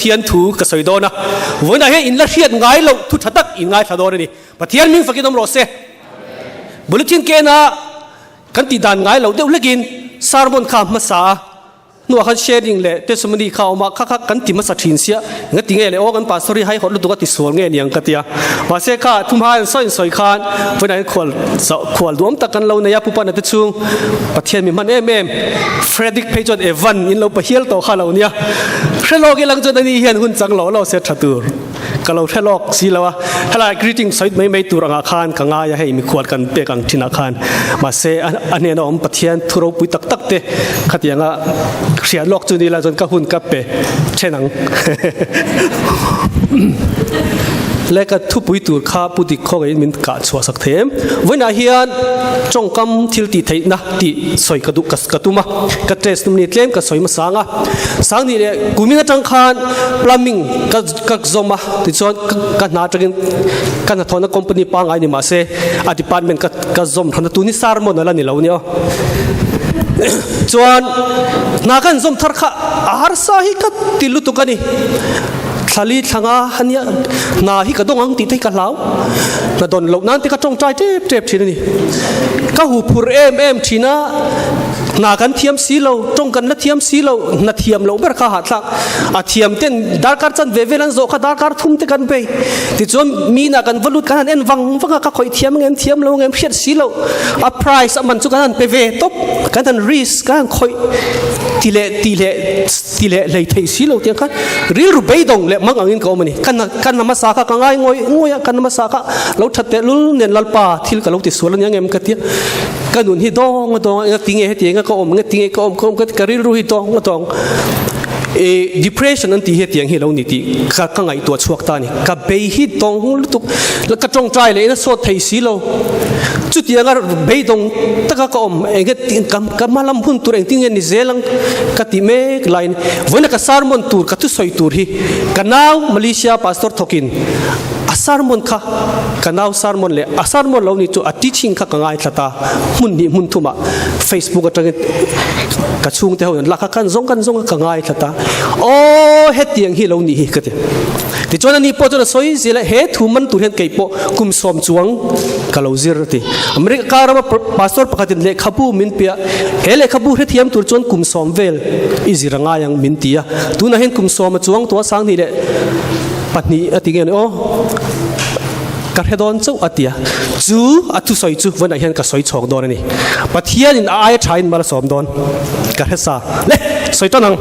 Pathian thu ka sawi dawn a, vawiinah hian in la hriat ngai loh thu tha tak in ngaithla dawn a ni. Pathian hming fakin awm rawh se. Bulletin kena kan tih dan ngai loh deuh hlekin sermon kha hmasa a, Hnuah khan sharing leh testimony kha a awm a, kha kha kan ti hmasa thin sia, nga ti nge le aw kan pastor hi haihawt lutuk a ti sual nge niang ka ti a. Mahse kha thumhai an sawi sawi khan vawiinah hian khual khual duhawm tak kan lo nei a, Pu Pana te chhung Pathian mi hman em em Frederick phei chuan Evan in lo pahial tawh kha lo nia. Hre lawk ilang chuan ani hian hun chang lo lo se tha tur. Ka lo hre lawk si lo a, helai greeting sawi mai mai tur angah khan ka ngai a, hei mikhual kan pek ang thinah khan mahse a hnena awm Pathian thu ropui tak tak te khatianga hriat lawk chu ni la chuan ka hun ka pe then ang. Le ka thupui tur kha Pu Dik khawngaihin min kah chhuah sak thei em? Vawiinah hian tawngkam thil tih theihna tih sawi ka duh ka tum a, ka test tum ni tlem ka sawi hmasa ang a, Sangni leh kumin atang khan plumbing ka ka zawm a, tichuan ka hna atangin ka hnathawhna company pangngai ni mahse a department ka ka zawm hran a, tuni sermon ala ni lo nia aw. Chuan hna ka han zawm thar kha a harsa hi ka ti lutuk a ni. Thlali thlanga ania hna hi ka dawng ang tih te hi ka hlau. Hna dawn loh nan te ka tawngtai tep tep thin a ni. Ka huphurh em em thin a. Hna kan thiam si lo, tawng kan la thiam si lo, hna thiam loh ber kha hahthlak. A thiam ten darkar chan ve vel an zawh kha darkar thum te kan bei. Tichuan mi inah kan va lut kan han en vang vang a, ka khawih thiam ang em, thiam lo ang em hriat si lo. A price a man chu kan han pe ve tawp, kan han risk, kan han khawih ti leh ti leh ti leh hlei thei si lo tiang khan rilru beidawng leh mang angin ka awm a ni. Ka ka hna hmasa kha ka ngai ngawih ngawih a, ka hna hmasa kha lo that tehlul nen Lalpa thil ka lo ti sual a nia ngem ka tia. Ka nun hi dawng a dawng a, enga tinge heti enga ka awm, enga tinge ka awm, ka awm ka ka rilru hi dawng a dawng. E depression an tih hi hetiang hi lo ni tih ka ka ngaihtuah chhuak ta a ni. Ka bei hi dawng lutuk, ka tawngtai leh in a sawt thei si lo. Chutianga beidawng taka ka awm, enge ka ka hma lam hun tur engtin nge ni zel ang ka ti mek laiin vawiina ka sermon tur ka thusawi tur hi ka nau Malaysia pastor thawkin A sermon kha ka nau sermon leh a sermon lo ni chu a teaching kha ka ngaithla ta hmun hnih hmun thumah Facebook atangin ka chhungte ho in lak kha kan zawng kan zawng a ka ngaithla ta aw hetiang hi lo nih hi ka ti tichuan ani pawh chuan a sawi zel a he thu man tur hian kei pawh kum sawm chuang ka lo zir a ti America rama pastor pakhatin lehkhabu min pe a he lehkhabu hrethiam tur chuan kum sawm vel i zir a ngai ang min ti a tunah hian kum sawm a chuang tawh a 20 leh 2 a ti nge ni aw ka hre dawn chauh a ti a chu a thusawi chu vawiinah hian ka sawi chhawk dawn a ni Pathianin a aia thain mal a sawm dawn ka hre sa le sawi tan ang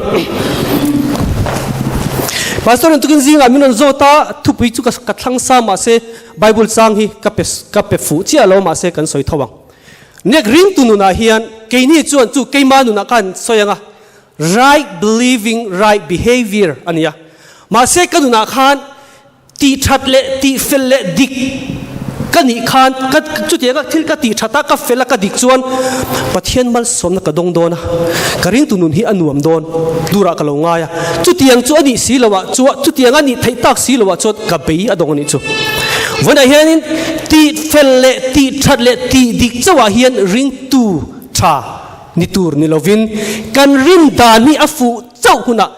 Pastor in tukin zingah min rawn zawt a thupui chu ka thlang sa mahse Bible chang hi ka pe ka pe fuh chiah lo mahse kan sawi tho ang nek ringtu nunah hian keini chuan chu keima nunah khan sawi ang a Right believing, right behavior a ni a. Mahse ka nunah khan tih that leh tih fel leh dik ka nih khan ka chutianga thil ka tih that a, ka fel a, ka dik chuan Pathian malsawmna ka dawng dawn a, ka ringtu nun hi a nuam dawn turah ka lo ngai a. Chutiang chu a nih si loh ah chuan chutiang a nih theih tak si loh ah chuan ka bei a dawng a nih chu. Vawiinah hianin tih fel leh tih that leh tih dik chauhah hian ringtu tha Ni tur ni lovin kan rin dan hi a fuh chauh hunah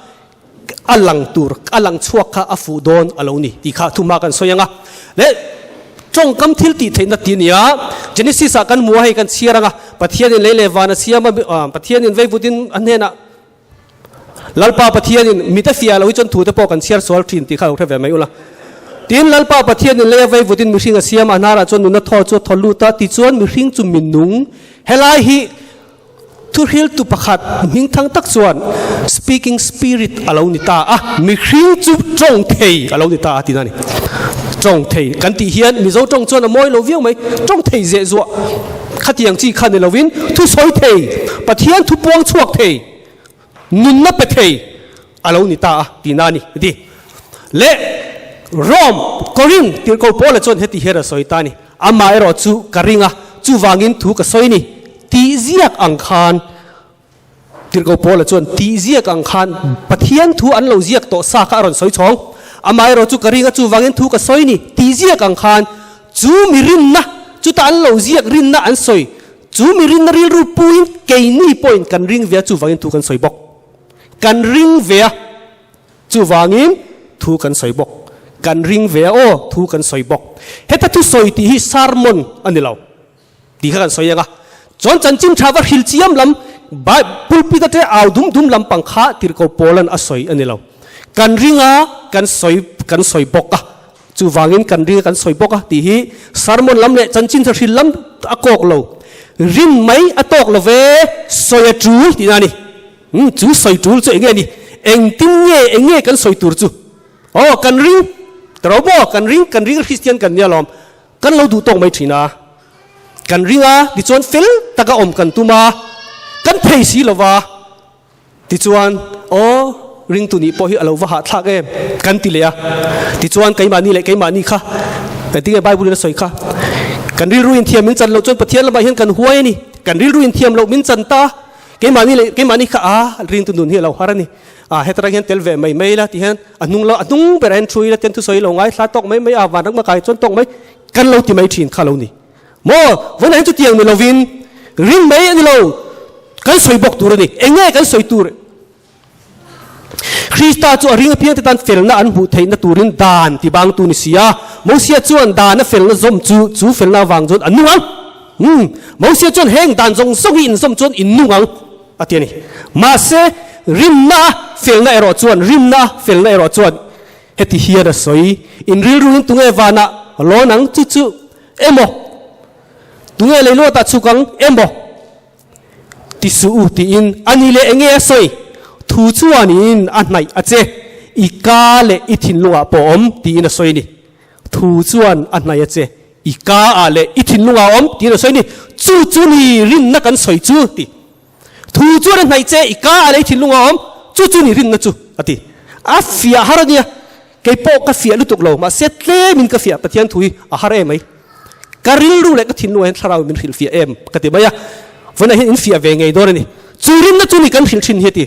a lang tur, a lang chhuak kha a fuh dawn a lo ni tih kha thuma kan sawi ang a. Leh tawngkam thil tih theihna ti a ni a, Genesis ah kan hmu a, hei kan chhiar ang a, Pathianin lei leh van a siam a, Pathianin veivutin a hnenah Lalpa Pathianin mit a fiah lo hi chuan thute pawh kan chhiar sual thin tih kha lo hre ve mai ula. Tin, Lalpa Pathianin lei a veivutin mihring a siam a, hnarah chuan nuna thaw chu a thaw lut a, tichuan mihring chu minung Helai hi thuhriltu pakhat hmingthang tak chuan speaking spirit a lo ni ta a, mihring chu tawng thei a lo ni ta a tihna a ni. Tawng thei kan tih hian Mizo tawng chuan a mawi lo viau mai, tawng thei zeh zuah khatiang chi kha ni lovin thusawi thei, Pathian thu puang chhuak thei, nunna pe thei a lo ni ta a tihna a ni a ti. Leh Rome, Korinth tirhko Paula chuan heti hian a sawi ta a ni, Amaherawh chu ka ring a, chuvangin thu ka sawi ni tih ziak ang khan tirhko Paula chuan tih ziak ang khan Pathian thu an lo ziak tawh sa kha a rawn sawi chhawng. Amaherawh chu ka ring a, chuvangin thu ka sawi ni tih ziak ang khan chu mi rinna, chuta an lo ziak rinna an sawi Chu mi rinna rilru puiin keini pawhin kan ring ve a, chuvangin thu kan sawi bawk. Kan ring ve a. Chuvangin thu kan sawi bawk. Kan ring ve a aw, thu kan sawi bawk. Heta thu sawi tih hi sermon a ni lo tih kha kan sawi ang a. Chuan chanchin tha va hril chiam lam, pulpit ate au dum dum lampang kha tirhkoh Paulan a sawi a ni lo. Kan ring a, kan sawi kan sawi bawk a. Chuvangin kan ring a kan sawi bawk a tih hi sermon lam leh chanchin tha hril lam a kawk lo. Rin mai a tawk lo ve, sawi a tul tihna a ni. Umm chu sawi tul chu eng nge ni? Engtin nge eng nge kan sawi tur chu? Aw kan ring ta ro maw? Kan ring kan ring Kristian kan nia lawm. Kan lo duh tawk mai thin a. Kan ring a tichuan fel taka awm kan tum a, kan thei si lo va. Tichuan aw ringtu nih pawh hi a lo va hahthlak em kan ti leh a. Tichuan keimahni leh keimahni kha engtin nge Bible in a sawi kha? Kan rilru inthiam min chan loh chuan Pathian lamah hian kan huai a ni. Kan rilru inthiam loh min chan ta. Keimahni leh keimahni kha a ringtu nun hi a lo har a ni. A hetarang hian tel ve mai mai la ti hian a hnung lo a hnung berah hian thu ila ten thusawi lo ngai thla tawk mai mai a van rangma kai chuan tawk mai kan lo ti mai thin kha lo ni. Maw vawiinah hian chutiang ni lovin ring mai a ni lo kan sawi bawk tur a ni. Eng nge kan sawi tur? Krista chu a ring apiangte tan felna an hmuh theihna turin dan ti bangtu ni si a. Mosia chuan dana felna zawm chu chu felna avang chuan a nung ang. Umm, Mosia chuan heng dan zawng zawng hi inzawm chuan in nung ang a ti a ni. Mahse, rinna felna erawh chuan, rinna felna erawh chuan heti hian a sawi, In rilruin tunge vanah lawn ang chu chu emaw, tunge leiluatah chhuk ang emaw, Ti suh u tiin a ni leh enge a sawi? Thu chuanin a hnaih a che, i ka leh i thinlungah pawh awm tiin a sawi a ni. Thu chuan a hnaih a che, i ka ah leh i thinlungah awm tiin a sawi a ni. Chu chu ni rinna kan sawi chu ti. Thu chuan a hnaih che, i ka ah leh i thinlungah awm, chu chu ni rinna chu a ti. A fiah har a nia. Kei pawh ka fiah lutuk lo, mahse tlemin ka fiah Pathian thu hi a har em mai. Ka rilru leh ka thinlungah hian thlarau min hrilh fiah em ka ti mai a, vawiinah hian in fiah ve ngei dawn a ni. Chu rinna chu ni kan hrilh thin hi a ti.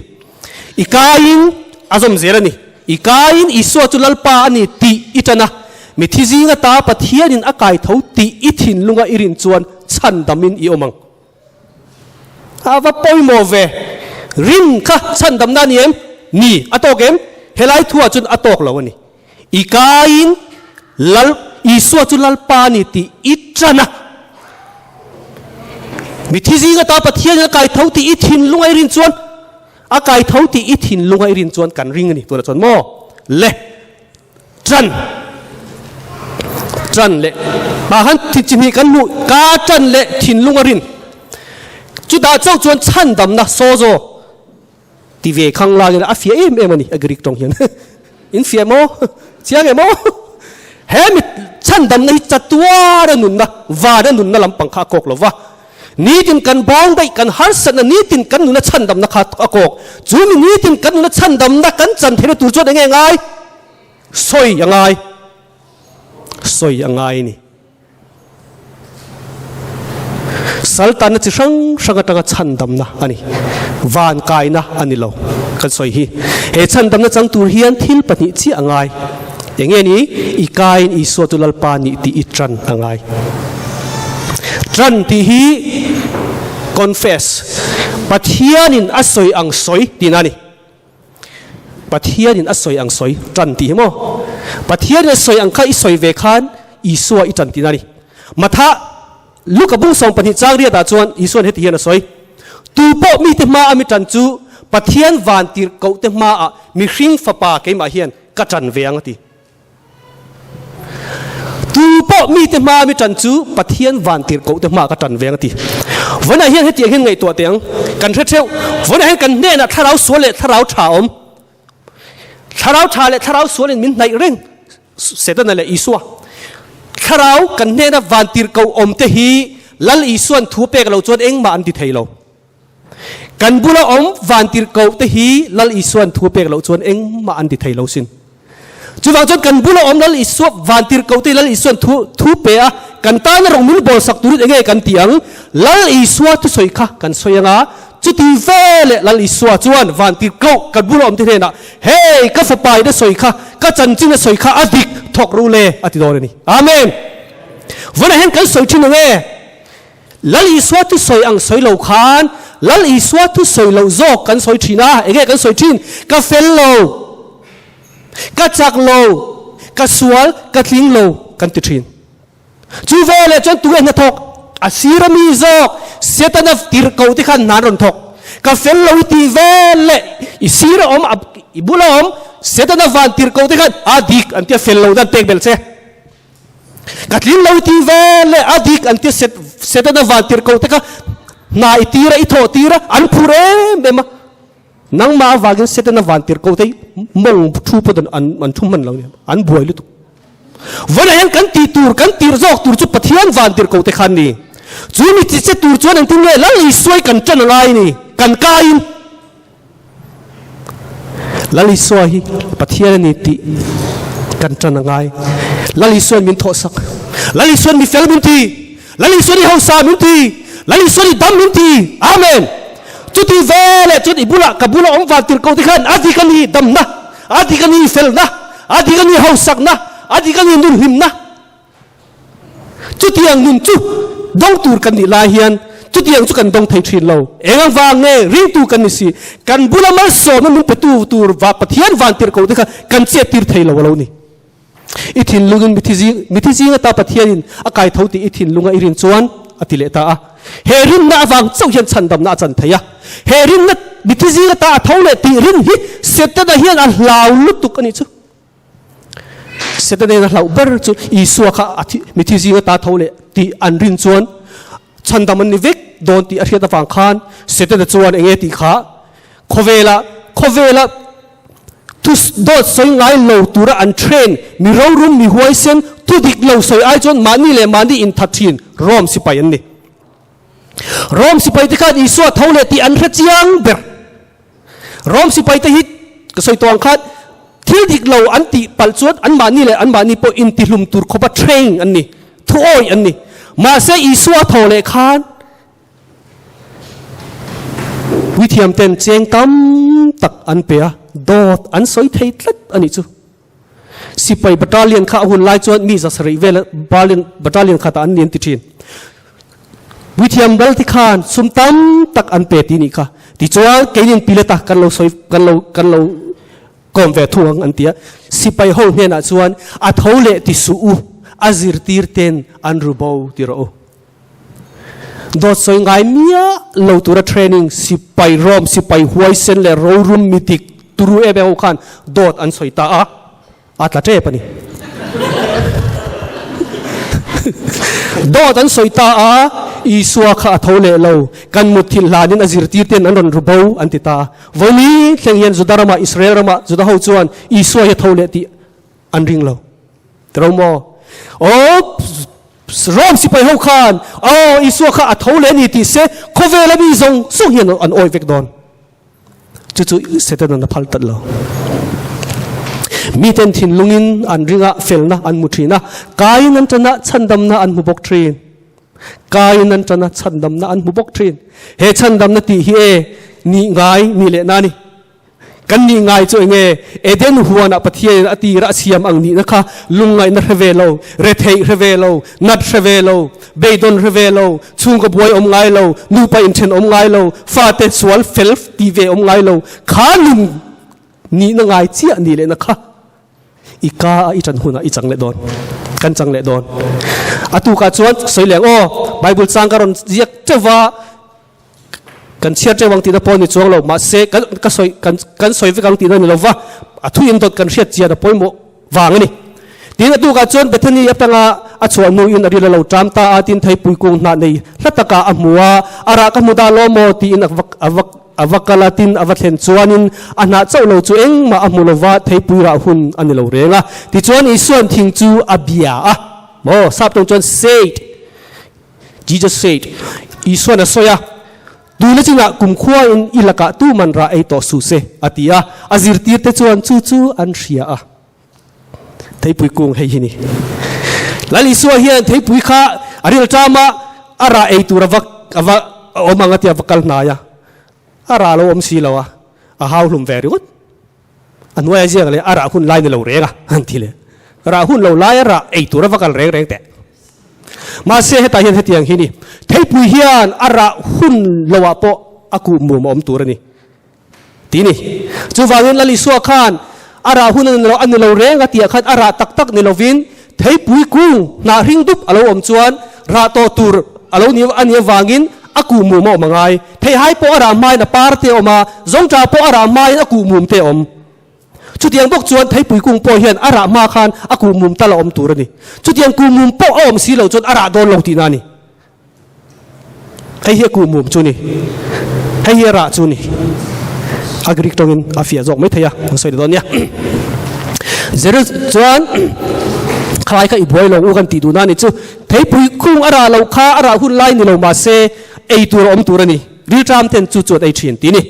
I kaiin a zawm zel a ni. I kaiin Isua chu Lalpa a ni tih i tan a, mithi zinga ta Pathianin a kai tho tih i thinlunga i rin chuan chhandamin i awm ang. A va pawimawh ve. Rin kha chhandamna a ni em? Ni, a tawk em? Helai thuah chuan a tawk lo a ni. I kaiin Lal Isua chu Lalpa a ni tih i tan a. Mithi zing ata Pathianin a kai tho tih i thinlung a i rin chuan, a kai tho tih i thinlung a i rin chuan kan ring a ni. Tunah chuan maw? Le. Ṭan ṭan leh hma khan chi hnih kan hmuh ka ṭan leh thinlung a rin chutah chauh chuan chhandamna sozo ti ve khang laiin a fiah em em a ni a Greek tawng hian in fiah maw chiang em aw he mi chhandamna hi chatuara nunna vana nunna lampang kha a kawk lo va Nitin kan bawng daih, kan harsatna nitin kan nuna chhandamna kha a kawk. Chu mi nitin kan nuna chhandamna kan chan theihna tur chuan enge ngai? Sawi a ngai. Sawi a ngai a ni. Saltanna chi hrang hrang atanga chhandamna a ni. Van kaina a ni lo kan sawi hi. He chhandamna chang tur hian thil pahnih chiah a ngai. Enge ni? I kaiin Isua chu Lalpa nih tih i tan a ngai. Tan tih hi confess, Pathianin a sawi ang sawi tihna a ni. Pathianin a sawi ang sawi, tan tih hi maw? Pathianin a sawi ang kha i sawi ve khan Isua i tan tihna a ni. Matha Luka bung 12 chang riatah chuan Isua'n heti hian a sawi, Tu pawh mite hmaa mi tan chu Pathian vantirhkohte hmaah mihring fapa keimah hian ka ṭan ve ang a ti. Tu pawh mite hmaa mi ṭan chu Pathian vantirhkohte hmaah ka ṭan ve ang a ti. Vawiinah hian hetiang hian ngaihtuah teh ang, kan hre theuh. Vawiinah hian kan hnenah thlarau sual leh thlarau ṭha a awm. Thlarau ṭha leh thlarau sualin min hnaih reng, Setana leh Isua. Thlarau kan hnena vantirhkoh awmte hi Lal Isua'n thu pek loh chuan engmah an ti thei lo. Kan bula awm vantirhkoh te hi Lal Isua'n thu pek loh chuan engmah an ti thei lo sin. Chuvang chuan kan bula awm Lal Isua vantirhkoh te hi Lal Isua'n thu thu pe a, kan tana rawng min bawlsak turin enge kan ti ang? Lal Isua thusawi kha kan sawi anga, chuti veleh Lal Isua chuan vantirhkoh kan bula awm te hnenah, Hei ka fapa in a sawi kha, ka chanchin a sawi kha a dik thawk ru le a ti dawn a ni. Amen. Vawiinah hian kan sawi thin ang e. Lal Isua thu sawi ang sawi lo khan Lal Isua thu sawi loh zawk kan sawi thin a, enge kan sawi thin? Ka fel lo. Ka chak lo, ka sual, ka tling lo kan ti thin. Chu veleh chuan tunge hnathawk? A sir a mi zawk, Setana tirhkoh te khan hna an rawn thawk. Ka fel lo i tih veleh i sir a awm, i bula awm, Setana van tirhkoh te khan a dik an tia fel lo dan pek belh che. Ka tling lo i tih veleh a dik an tia Setana van tirhkoh te kha hna i tir a, i thawh tir a, an phur em em a. Nangmah avangin Setana vantirhkoh te hi mawng thu pawh an an thu hman lo nia, an buai lutuk. Vawiinah hian kan tih tur, kan tirh zawk tur chu Pathian vantirhkoh te khan ni. Chu mi chi che tur chuan engtin nge Lal Isuai kan ṭan a ngai ni, kan kaiin. Lal Isua hi Pathian a ni tih kan ṭan a ngai. Lal Isuain min thawhsak. Lal Isuain mi fel min ti. Lal Isuan i hausa min ti, Lal Isuan i dam min ti. Amen. Chuti veleh chuan i bulah ka bula awm van tir ko te khan a dik a ni damna, a dik a ni felna, a dik a ni hausakna, a dik a ni nun hlimna. Chutiang nun chu dawng tur kan nih lai hian chutiang chu kan dawng thei thin lo. Eng ang vang nge ringtu kan ni si, kan bula malsawmna min petu tur Pathian van tir ko te kha kan chiat tir thei lo a lo ni. I thinlungin mithi zing, mithi zing ata Pathianin a kai tho tih i thinlunga i rin chuan, a ti leh ta a. He rinna avang chauh hian chhandamna a chan thei a. He rinna mithi zing ata a tho leh tih rin hi Setana hian a hlau lutuk a nih chu. Setana hian a hlauh ber chu Isua kha a thi, mithi zing ata tho leh tih an rin chuan chhandam an ni vek dawn tih a hriat avang khan Setana chuan eng nge tih kha khawvela, khawvela, Thu dawt sawi ngai lo tura an train mi rorum mi huaisen thu dik lo sawi ai chuan mahni leh mahni inthat thin Rome sipai an ni. Rome sipai te khan Isua tho leh tih an hre chiang ber. Rome sipai te hi ka sawi tawh ang khan thil dik lo an tih palh chuan an mahni leh an mahni pawh intihlum tur khawpa train an ni, thu awih an ni. Mahse Isua tho leh khan Puithiam ten cheng tam tak an pe a, dawt an sawi thei tlat a nih chu. Sipai battalion kha a hun lai chuan mi zasarih vel battalion khatah an ni an ti thin. Puithiam ral ti khan sum tam tak an pe ti nih kha. Tichuan keinin Pilata kan lo sawi kan lo kan lo kawm ve thu ang an ti a. Sipai ho hnenah chuan a tho leh ti suh u, a zirtir ten an ru bo ti rawh u. Dawt sawi ngai miah lo tura training sipai rawm, sipai huaisen leh rorum mi dik turu em em ho khan dawt an sawi ta a, a tla tep a ni. Dawt an sawi ta a, Isua kha a tho leh lo, kan mutthilh hlanin a zirtir ten an rawn ru bo an ti ta a. Vawini thleng hian Juda ramah, Israel ramah Juda ho chuan Isua hi a tho leh tih an ring lo. Tiro maw? Aw, Rome sipai ho khan, aw, Isua kha a tho leh a ni tih se, khawvela mi zawng zawng hian an awih vek dawn. Chu chu Setanan a phal tat lo. Miten thinlungin an ringa felna an hmu thin a, kaiin an tana chhandamna an hmu bawk thin. Kaiin an tana chhandamna an hmu bawk thin. He chhandamna tih hi e nih ngai nih leh na a ni. Kan nih ngai chu enge? Eden huanah Pathianin a tir a siam ang nihna kha lungngaihna hre ve lo, retheih hre ve lo, nat hre ve lo, beidawn hre ve lo, chhungkaw buai awm ngai lo, nupa inthen awm ngai lo, fate sual fel ti ve awm ngai lo, kha nun nihna ngai chiah nih lehna kha i ka a i ṭan hunah i chang leh dawn, kan chang leh dawn. A tukah chuan sawi leh ang aw, Bible chang ka rawn ziak teuh va, Kan chhiar teuh ang tihna pawh a ni chuang lo, mahse kan ka sawi kan kan sawi vek ang tihna a ni lo va, a thu indawt kan hriat chian a pawimawh vang a ni. Tin a tukah chuan Bethany atanga a chhuah hnuin a ril a lo ṭam ta a, tin theipui kung hnah nei hla takah a hmu a, a rah ka hmu dah lo maw tiin a va a va a va kal a, tin a va thlen chuanin a hnah chauh lo chu engmah a hmu lo va, theipui rah hun a ni lo reng a. Tichuan Isua'n thing chu a bia a, maw sap tawng chuan said, Jesus said, Isua'n a sawi a, Tuna chinah kumkhuain i lakah tu man rah ei tawh suh se, a ti a. A zirtirte chuan chu chu an hria a. Theipui kung hei hi ni. Lal Isua hian theipui kha a rilṭam a, a rah ei tur a va a va awm ang a tia va kal hnai a. A rah lo awm si lo a, a hau hlum ve ringawt. A hnuaia ziak leh a rah hun lai ni lo reng a, an ti leh. Rah hun lo laia rah ei tur a va kal reng reng teh. Mahse hetah hian hetiang hi ni, theipui hian a rah hun loah pawh a kuh mum a awm tur a ni, ti ni. Chuvangin Lal Isua khan A rah hun a ni lo, a ni lo reng a tih ah khan a rah tak tak ni lovin theipui kung hnah hring dup a lo awm chuan rah tawh tur a lo ni a nih avangin a kuh mum a awm a ngai. Theihai pawh a rah hmain a par te a awm a, zawngṭah pawh a rah hmain a kuh mum te a awm. Chutiang bawk chuan theipui kung pawh hian a rah hma khan a kuh mum tal a awm tur a ni. Chutiang kuh mum pawh a awm si lo chuan a rah dawn lo tihna a ni. Hei hi a kuh mum chu ni. Hei hi a rah chu ni. A Greek tawngin a fiah zawk mai thei a, kan sawi ta dawn nia. Jeru chuan khalai kha i buai lo u kan tih duhna a ni chu. Theipui kung a rah lo kha a rah hun lai ni lo mahse ei tur a awm tur a ni. Rilṭam ten chu chuan ei ṭhin ti ni.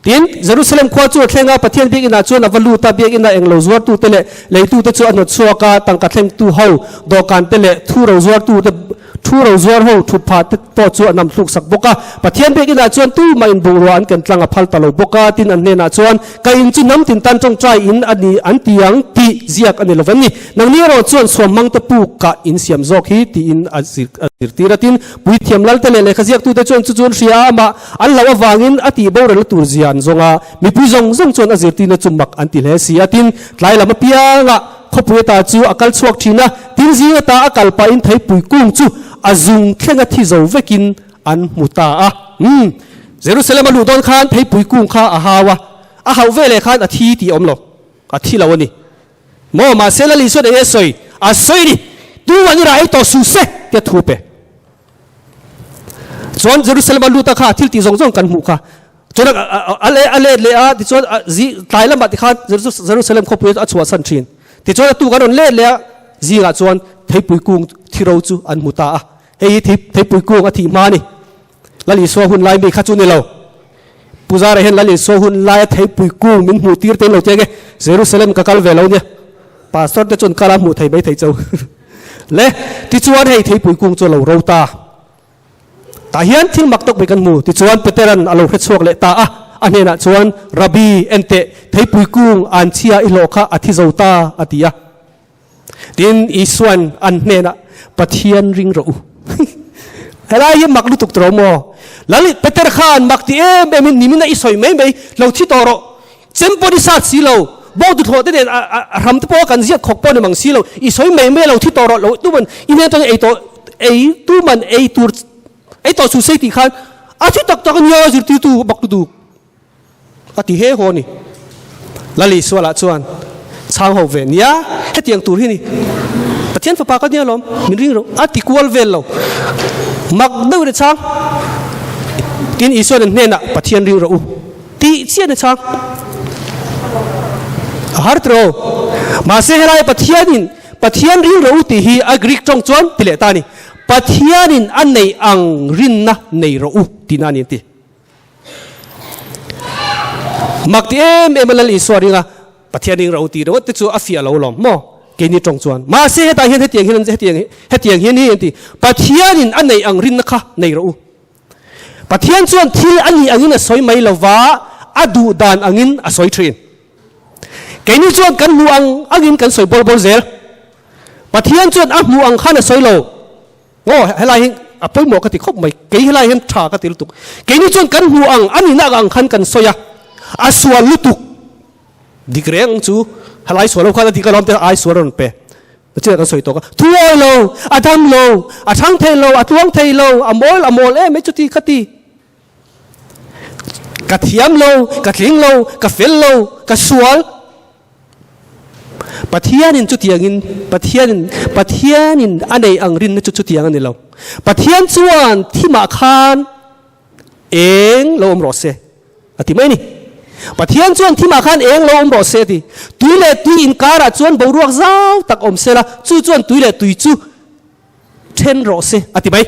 Tin, Jerusalem khua chu a thleng a, Pathian biakinah chuan a va lut a, biakinah englo zuartute leh leitute chu a hnawt chhuak a, tangka thlengtu ho, dawhkante leh thu ro zuartute, thu ro zuar ho thutphah te pawh chu a nam thluk sak bawk a. Pathian biakinah chuan tumah in bungrua an ken tlang a phal ta lo bawk a, tin an hnenah chuan, Ka in chu hnam tin tan tawngtai in a ni an ti ang tih ziak a ni lo vem ni? Nangni erawh chuan suamhmangte puk kah in siam zawk hi tiin a zirtir a. Tin, puithiam lalte leh lehkha ziaktute chuan chu chu an hria a, amah an hlauh avangin a tih boralna tur zia an zawng a, mipui zawng zawng chuan a zirtirna chu mak an ti hle si a. Tin, tlai lam apiangah khawpui ata chu a kal chhuak thin a, tin zing ata a kal pahin theipui kung chu a zung thlenga thi zo vekin an hmu ta a. Umm, Jerusalem a luh dawn khan theipui kung kha a hau a, a hauh veleh khan a thi tih a awm lo, a thi lo a ni. Maw mahse Lal Isuan eng nge sawi? A sawi ni, Tu an i rah ei tawh suh se tia thu pe. Chuan Jerusalem a lut a kha thil tih zawng zawng kan hmuh kha. Chuan a le a let leh a tichuan zi tlai lamah tikhan Jerusalem khawpui a chhuahsan thin. Tichuan a tuk an rawn let leh a zingah chuan theipui kung thiro chu an hmu ta a. Hei hi theipui kung a thih hma a ni. Lal Isua hun lai mi kha chu ni lo. Puzara hian Lal Isua hun laia theipui kung min hmuh tir te lo ti ange. Jerusalem ka kal ve lo nia. Pastor te chuan kal a hmuh thei mai thei chau. Le, tichuan hei theipui kung chu a lo ro ta. Tah hian thil mak tawk mai kan hmu. Tichuan Peteran a lo hre chhuak leh ta a. A hnenah chuan, Rabbi, enteh, theipui kung an chhia i hlawh kha a thi zo ta, a ti a. Tin, Isua'n an hnenah, Pathian ring rawh u. Helai hi mak lutuk tawh maw? Lal Peter khan mak ti em emin nimin a i sawi mai mai, lo thi tawh rawh. Chem pawh ni sat si lo, bawk duthawh te nen a hram te pawh kan ziak khawk pawh ni mang si lo, i sawi mai mai a lo thi tawh rawh, lo tuman i hnen atangin ei tawh ei tuman ei tur ei tawh suh sei tih khan a thi tak tak a nia zirtirtu mak lutuk. A ti he haw a ni. Lal Isualah chuan chhang ho ve nia, hetiang tur hi ni. Pathian fapa ka nia lawm, min ring rawh. A ti kual vel lo. Mak deuh in a chhang. Tin Isua'n an hnenah Pathian ring rawh u tih chiah in a chhang. A har tiraw? Mahse helai Pathianin Pathian ring rawh u tih hi a Greek tawng chuan ti leh ta a ni. Pathianin a neih ang rinna nei rawh u tihna a ni an ti. Mak ti em em a Lal Isua ringa Pathian ring ro tih ringawt te chu a fiah lo lawm maw? Keini tawng chuan. Mahse hetah hian hetiang hian hetiang hetiang hian hi an ti, Pathianin a neih ang rinna kha nei rawh u. Pathian chuan thil a nih angin a sawi mai lova, a duh dan angin a sawi thin. Keini chuan kan hmuh ang angin kan sawi bawl bawl zel. Pathian chuan a hmuh ang khan a sawi lo. Aw, helai hi a pawimawh ka ti khawp mai, kei helai hian tha ka ti lutuk. Keini chuan kan hmu ang, a nihna ang khan kan sawi a, a sual lutuk. Dik reng ang chu, helai sual ho khan a dik alawm te ai sual a rawn pe. Nachina kan sawi tawk a, thu awi lo, a dam lo, a thang thei lo, a tluang thei lo, a mawl a mawl em mai chuti kha ti. Ka thiam lo, ka tling lo, ka fel lo, ka sual. Pathianin chutiangin Pathianin Pathianin a nei ang rinna chu chutiang a ni lo. Pathian chuan thimah khan eng lo awm rawh se a ti mai a ni. Pathian chuan thimah khan eng lo awm rawh se a ti. Tui leh tui inkarah chuan boruak zau tak awm se la, chu chuan tui leh tui chu then rawh se a ti mai.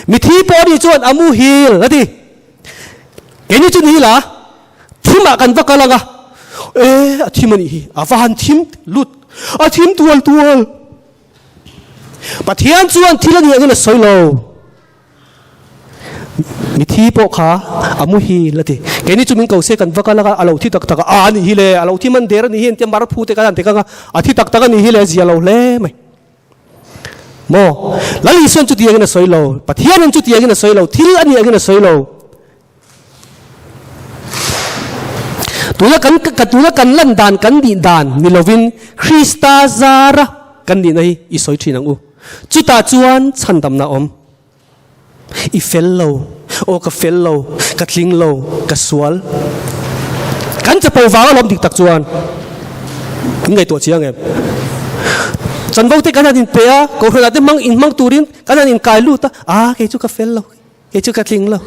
Mithi pawh ni chuan a muhil a ti. Keini chu ni la, thimah kan va kal ang a, e a thim a nih hi, a va han thim lut, a thim tual tual. Pathian chuan thil a nih angin a sawi lo. Mithi pawh kha a muhil a ti. Keini chu min ko se kan va kal ang a, a lo thi tak tak a, a nih hi le, a lo thi man der a nih hi, engtia mar phu te kan han ti kang a, a thi tak tak a nih hi le, a zia lo hle mai. Maw? Lal Isuan chutiangin a sawi lo, Pathianin chutiangin a sawi lo, thil a nih angin a sawi lo. Tuna kan ka tuna kan lan dan kan nih dan ni lovin Krista zara kan nihna hi i sawi thin ang u. Chutah chuan chhandamna awm. I fel lo, aw ka fel lo, ka tling lo, ka sual. Kan chapo vang alawm dik tak chuan. Kan ngaihtuah chiang em? Chanvo te kan han inpe a, kohhranah te hmang inhmang turin kan han inkai lut a, ah kei chu ka fel lo, kei chu ka tling lo.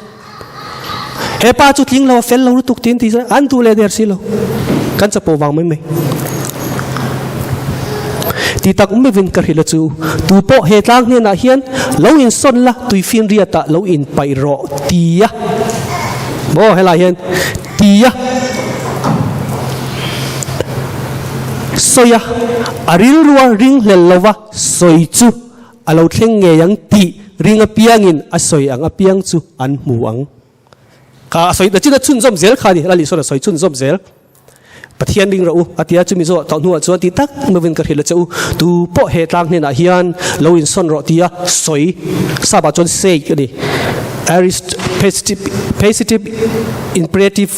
He pa chu tling lo, a fel lo lutuk tiin ti an duh leh der si lo. Kan chapo vang mai mai. Ti tak meuhin ka hrilh a chu, Tu pawh he tlang hnenah hian lo insawn la, tuifinriatah lo inpaih rawh ti a. Maw helai hian ti a sawi a, a rilrua ringhlel lova sawi chu a lo thleng ngei ang tih ring apiangin a sawi ang apiang chu an hmu ang. Kha a sawi na chin a chhunzawm zel kha a ni, Lal Isuan a sawi chhunzawm zel. Pathian ring rawh u, a ti a, chumi zawh tawh hnuah chuan ti tak meuhin ka hrilh a che u, tu pawh he tlang hnenah hian lo insawn rawh tia sawi sap ah chuan say a ni. Aorist passive imperative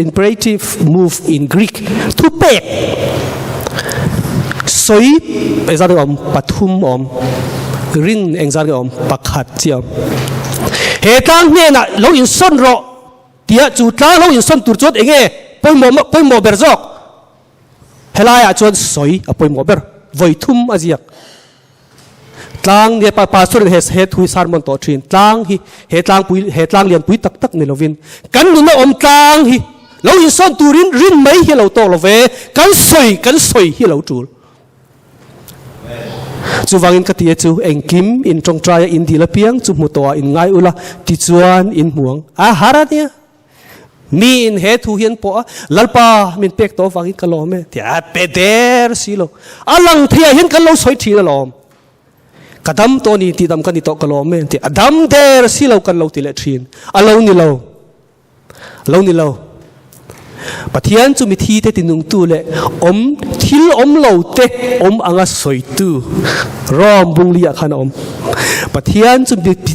imperative move in Greek thupek sawi engzat nge awm pathum awm rin engzat nge awm pakhat chiah awm. He tlang hnenah lo insawn rawh. Tia chu tlang lo insawn tur chuan enge pawimawh pawimawh ber zawk? Helaiah chuan sawi a pawimawh ber, vawi thum a ziak. Tlang he pa pastor in he he thu hi sermon tawh thin, tlang hi he tlangpui he tlang lianpui tak tak ni lovin kan nuna awm tlang hi lo insawn turin rin mai hi a lo tawk lo ve, kan sawi kan sawi hi a lo tul. Chuvangin ka ti e chu, engkim in tawngtaia in dil apiang chu hmu tawhah in ngai ula, tichuan in hmu ang. A har a nia. Mi in he thu hi an pawh a, Lalpa min pek tawh avangin ka lawm e, tia a pe der si lo. A lang theiah hian kan lo sawi thin alawm. Ka dam tawh a ni, tihdam ka ni tawh ka lawm e, tia a dam der si lo kan lo ti leh thin. A lo ni lo. Lo ni lo. Pathian chu mithi te tinungtu leh awm thil awm lo te awm anga sawitu Rom bungli ah khan a awm. Pathian chu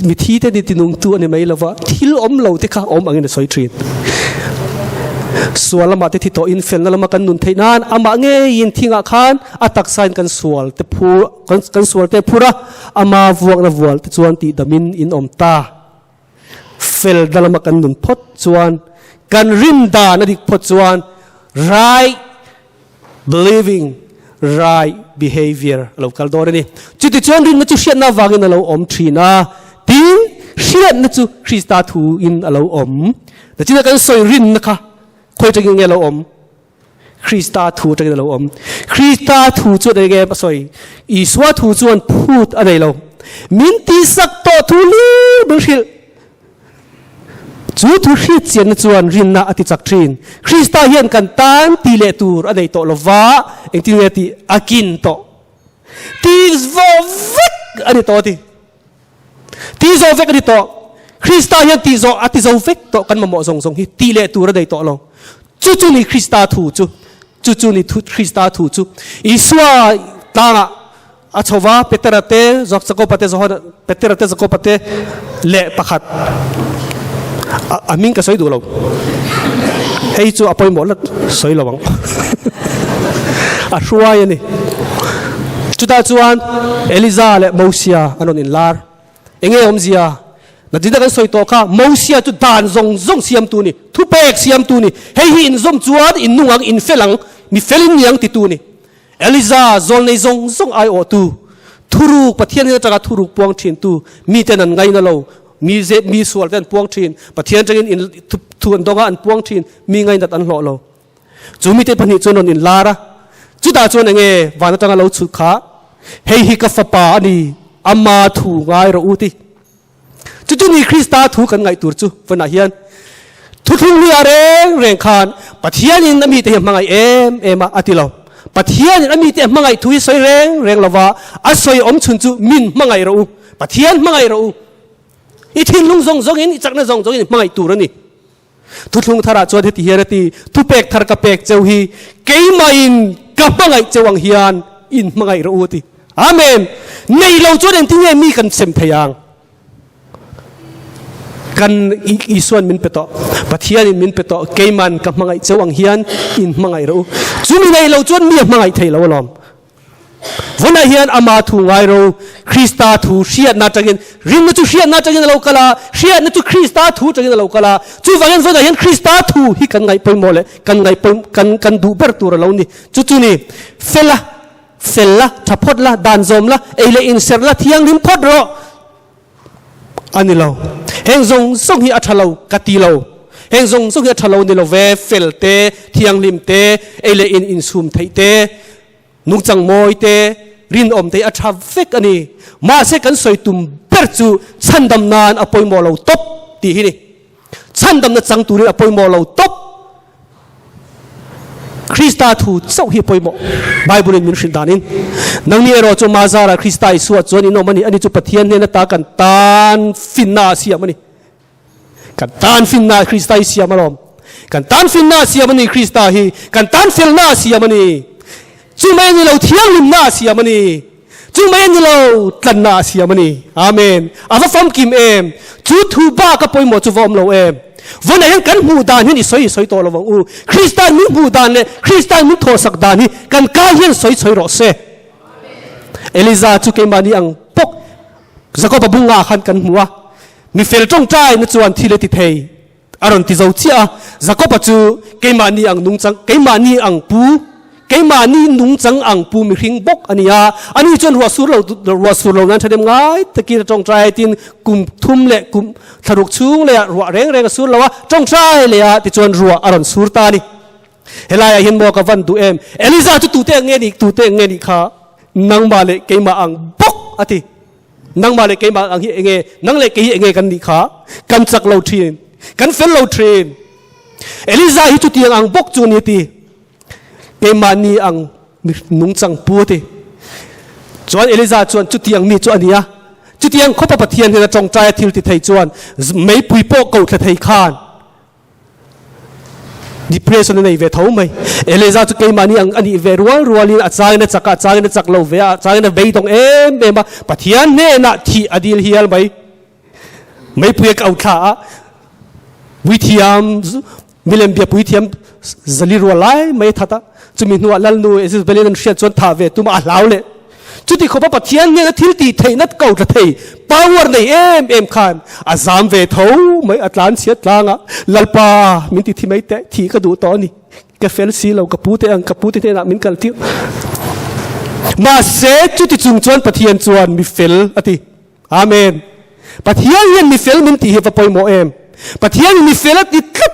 mithi te ni tinungtu a ni mai lova, thil awm lo te kha awm angin a sawi thin. Sual lamah te thi tawhin felna lama kan nun theih nan amah ngeiin thingah khan a taksain kan sual te phur kan sual te phur a, ama vuakna vual te chuan tihdamin in awm ta. Fel na lama kan nun phawt chuan, kan rin dan a dik phawt chuan right believing, right behavior a lo kal dawn a ni. Chutichuan rinna chu hriatna avangin a lo awm thin a, tin hriatna chu Krista thu in a lo awm. Nachina kan sawi rinna kha khawi atangin nge a lo awm? Krista thu atangin a lo awm. Krista thu chuan eng nge a sawi? Isua thu chuan phut a nei lo. Min tihsak tawh thu hlir min hrilh. Chu thu hriat chianna chuan rinna a ti chak thin. Krista hian kan tan ti leh tur a nei tawh lo va, engtin nge tih a kin tawh. Ti zawh vek a ni tawh a ti. Ti zawh vek a ni tawh. Krista hian ti zawh a ti zo vek tawh kan mamawh zawng zawng hi ti leh tur a nei tawh lo. Chu chu ni Krista thu chu. Chu chu ni thu Krista thu chu. Isua tlangah a chho va, Petera te, Jakoba te, Johana, Petera te, Jakoba te leh pakhat a hming ka sawi duh lo. Hei chu a pawimawh lat sawi lo ang. A hruai a ni. Chutah chuan Eliza leh Mosia an rawn inlar. Enge awmzia? Natina kan sawi tawh kha, Mosia chu dan zawng zawng siamtu a ni, thupek siamtu a ni. Hei hi inzawm chuan in nung ang, in fel ang, mi fel in ni ang titu a ni. Eliza zawlnei zawng zawng aiawhtu, thuruk Pathian in atanga thuruk puang thintu, miten an ngaina lo, mi zep mi sual te an puang thin, Pathian atangin in thu an dawng a an puang thin, mi ngainat an hlawh lo. Chu mite pahnih chuan rawn inlar a, chutah chuan enge van atanga lo chhut kha, Hei hi ka fapa a ni, ama thu ngai rawh u ti. Chu chu ni Krista thu kan ngaih tur chu vawnah hian thuthlung hluiah reng reng khan Pathianin a mite hi a hmangaih em em a, a ti lo. Pathianin a mite a hmangaih thu hi sawi reng reng lova, a sawi awm chhun chu min hmangaih rawh u, Pathian hmangaih rawh u. I thinlung zawng zawngin, i chakna zawng zawngin hmangaih tur a ni. Thuthlung tharah chuan heti hian a ti, Thupek thar ka pek cheu hi keimahin ka hmangaih cheu ang hian in hmangaih rawh u a ti. Amen! Nei lo chuan engtin nge mi kan sem thei ang? Kan Isuan min pe tawh, Pathianin min pe tawh, keiman ka hmangaih cheu ang hian in hmangaih rawh u. Chumi nei lo chuan mi a hmangaih thei lo alawm. Vawnah hian ama thu ngai ro, Krista thu hriatna atangin, rinna chu hriatna atangin a lo kal a, hriatna chu Krista thu atangin a lo kal a. Chuvangin vawnah hian Krista thu hi kan ngaih pawimawh leh kan ngaih pawim kan kan duh ber tur a lo ni. Chu chu ni, fel a, fel la, tha phawt la, dan zawm la, ei leh inserh la, thianghlim phawt rawh. A ni lo. Heng zawng zawng hi a tha lo ka ti lo. Heng zawng zawng hi a tha lo ni lo ve, fel te, thianghlim te, ei leh in insum theih te, nungchang mawi te, rinawm te hi a tha vek a ni. Mahse kan sawi tum ber chu chhandam nan a pawimawh lo tawp tih hi ni. Chhandamna chang turin a pawimawh lo tawp. Krista thu chauh hi a pawimawh. Bible in min hrilh danin, Nangni erawh chu Mazara Krista Isua chuan in awm a ni, ani chu Pathian hnen ata kan tan finna a siam a ni. Kan tan finna Krista hi siam alawm. Kan tan finna a siam a ni Krista hi. Kan tan felna a siam a ni. Chu mai a ni lo thianghlimna a siam a ni. Chu mai a ni lo tlanna a siam a ni. Amen. A va famkim em! Chu thu bak a pawimawh chu va awm lo em! Vawiinah hian kan hmuh dan hian i sawi i sawi tawh lo vang u. Kristan min hmuh dan leh Kristan min thawhsak dan hi kan kai hian sawi sawi rawh se. Eliza chu keimahni ang bawk Jakoba bunga khan kan hmu a, mi fel tawngtaina chuan thil a ti thei. A rawn ti zo chiah a, Jakoba chu keimahni ang nungchang, keimahni ang pu, keimahni nungchang ang pu mihring bawk a ni a. Ani chuan ruah sur lo, ruah sur lo nan thahnem ngai takin a tawngtai tin kum thum leh kum thlaruk chhung leh ah ruah reng reng a sur lo a, tawngtai leh ah tichuan ruah a rawn sur ta a ni. Helaiah hian maw ka van duh em? Eliza chu tute ang nge nih, tute ang nge nih kha nangmah leh keimah ang bawk a ti. Nangmah leh keimah ang hi enge, nang leh kei hi enge kan nih kha? Kan chak lo thin, kan fel lo thin. Eliza hi chutiang ang bawk chu a ni a ti. Keimahni ang nungchang pu a ti. Chuan Eliza chuan chutiang mi chu a ni a. Chutiang khawpa Pathian hian a tawngtai a thil ti thei chuan meipui pawh ko thla thei khan Depression a nei ve tho mai. Eliza chu keimahni ang a nih ve rual rualin a changin a chak a, a changin a chak lo ve a, a changin a beidawng em em a, Pathian hnenah thih a dil hial mai. Meipui a kau thla a, puithiam, milem bia puithiam zali rual lai mai a that a, chumi hnuah Lalnu Jezebelin an hriat chuan thah ve tum a, a hlau leh. Chuti khawpa Pathian hnena thil tih theihna ko tla thei, power nei em em khan a zam ve tho mai, a tlan chhiat tlang a, Lalpa min ti thi mai teh, thih ka duh tawh a ni, ka fel si lo, ka pu te ang, ka pu te hnenah min kal tir. Mahse chuti chung chuan Pathian chuan mi fel a ti. Amen. Pathian hian mi fel min tih hi va pawimawh em? Pathian in mi fel a ti tlat.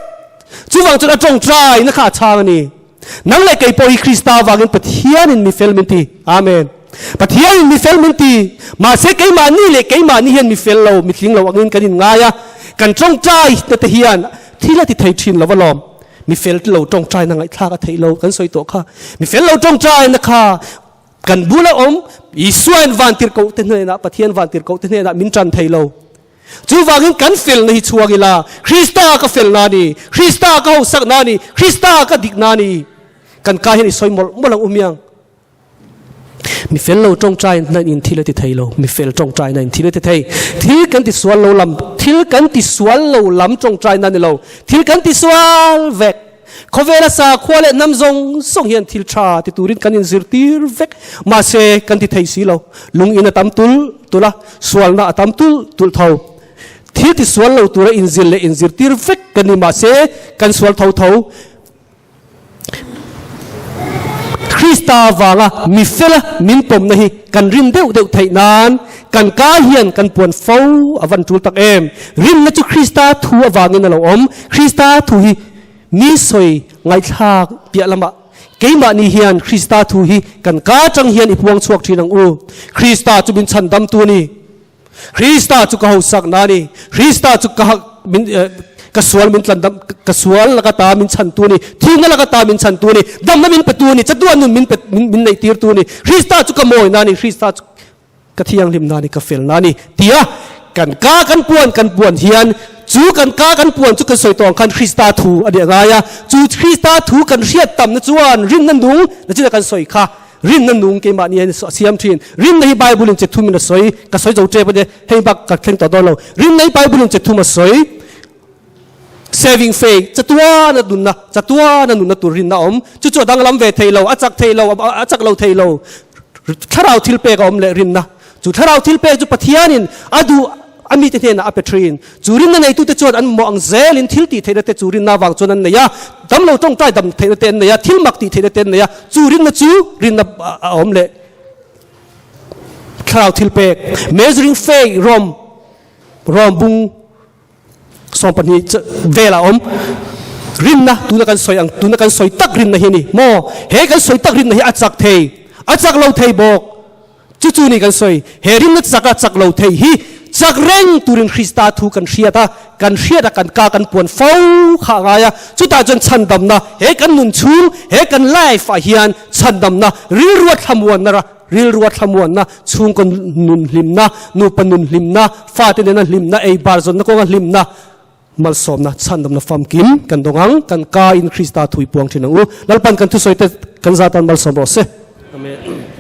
Chuvang chuan a tawngtai na kha a chhang a ni. Nang leh kei pawh hi Krista avangin Pathian in mi fel min ti. Amen. Pathian in mi fel min ti. Mahse keimahni leh keimahni hian mi fel lo, mi tling lo angin kan in ngai a. Kan tawngtai na te hian thil a ti thei thin lo alawm. Mi fel lo tawngtai na ngaihthlak a theih lo kan sawi tawh kha. Mi fel lo tawngtai na kha Kan bula awm Isuain vantirhkohte hnenah, Pathian vantirhkohte hnenah min tan thei lo. Chuvangin kan felna hi chhuak ila, Krista ka felna a ni, Krista ka hausakna a ni, Krista ka dikna a ni. Kan ka hian i sawi mawlh mawlh ang u miang. Mi fel lo tawngtai na in thil a ti thei lo, mi fel tawngtai na in thil a ti thei. Thil kan ti sual lo lam, thil kan ti sual lo lam tawngtai na ni lo, thil kan ti sual vek. Khawvela sakhua leh hnam zawng zawng hian thil tha ti turin kan inzirtir vek. Mahse, kan ti thei si lo. Lungin a tam tulh tulh a, sualna a tam tulh tulh tho. Thil ti sual lo tura inzir leh inzirtir vek kan ni mahse, kan sual tho tho. Krista vanga mi fela min pawmna hi kan rin deuh deuh theih nan kan ka hian kan puan fo a van tul tak em. Rinna chu Krista thu avangin a lo awm. Krista thu hi mi sawi ngaihthlak piah lamah keimahni hian Krista thu hi kan ka atang hian i puang chhuak thin ang u. Krista chu min chhandamtu a ni. Krista chu ka hausak na a ni. Krista chu ka min ka sual min tlandam ka sual laka ta min chhantu a ni. Thihna laka ta min chhantu a ni. Damna min petu a ni. Chatuan nun min pe min neihtirtu a ni. Krista chu ka mawina a ni. Krista chu Ka thianghlim na ni, ka fel na ni tia kan ka kan puan kan puan hian chu kan ka kan puan chu kan sawi tawh ang khan Krista thu a nih a ngai a, chu Krista thu kan hriat tamna chuan rinna nung na china kan sawi kha rinna nung keimahni hian a siam thin. Rinna hi Bible in che thum in a sawi, ka sawi zo tep a nia, hei bak ka thleng tawh dawn lo. Rinna hi Bible in che thum a sawi. Saving faith, chatuana nunna, chatuana nunna tur rinna a awm. Chu chu a danglam ve thei lo, a chak thei lo, a chak lo thei lo. Thlarau thil pek a awm leh rinna. Chu thlarau thil pek chu Pathianin a duh a mite hnenah a pe thin. Chu rinna neitute chuan an mamawh ang zelin thil tih theihna te chu rinna avang chuan an nei a, damlo tawngtai dam theihna te an nei a, thil mak tih theihna te an nei a, chu rinna chu rinna a awm leh. Thlarau thil pek, Measuring Faith, Rom, Rom bung 12 velah a awm. Rinna, tuna kan sawi ang, tuna kan sawi tak rinna hi a ni maw? He kan sawi tak rinna hi a chak thei, a chak lo thei bawk. Chu chu ni kan sawi, he rinna chak a chak lo thei hi chak reng turin Krista thu kan hriat a, kan hriat a kan ka kan puan fo kha a ngai a, chutah chuan chhandamna he kan nun chhung, he kan life ah hian chhandamna rilrua thlamuanna ra, rilrua thlamuanna, chhungkaw nun hlimna, nupa nun hlimna, fate nena hlimna, ei bar zawnna kawnga hlimna, Malsawmna chhandamna famkim kan dawng ang, kan ka in Krista thui puang thin ang u. Lalpan kan thusawi te kan zatan malsawm rawh se. Amen.